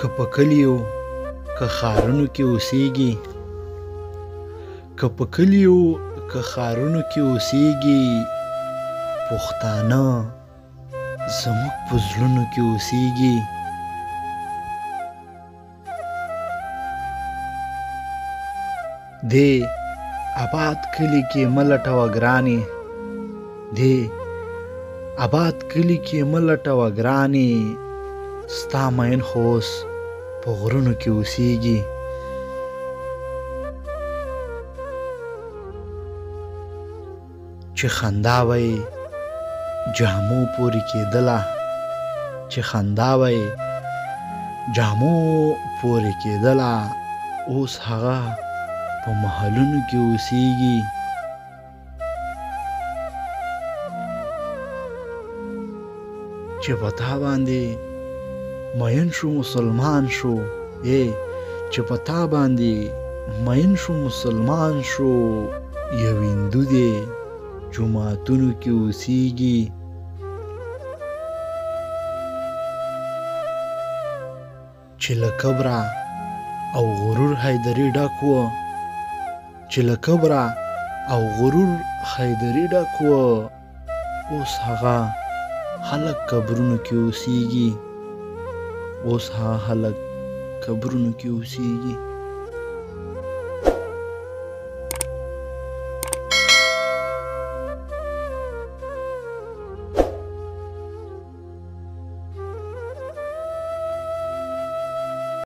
که په کلیو که ښارونو کې اوسیږي، که په کلیو که ښارونو کې اوسیږي، پښتانه زموږ په زړونو کې اوسیږي. دې اباد کلي کې مه لټوه ګرانې، دې اباد کلي کې مه لټوه ګرانې، ستا مین خو اوس په غرونو کې اوسیږي. چې خندا به یې جامو پورې کېدله، چې خندا به یې جامو پورې کېدله، اوس هغه په محلونو کې اوسیږي. چې په تا باندې مین شو مسلمان شو، ای چې په تا باندې مین شو مسلمان شو، یو هندو دی جوماتونو کې اوسیږي. چې له کبره او غرور حیدري ډک و، چې له کبره او غرور حیدري ډک و، اوس هغه خلک قبرونو کې اوسیږي، اوس هغه خلک قبرونو کې اوسیږي.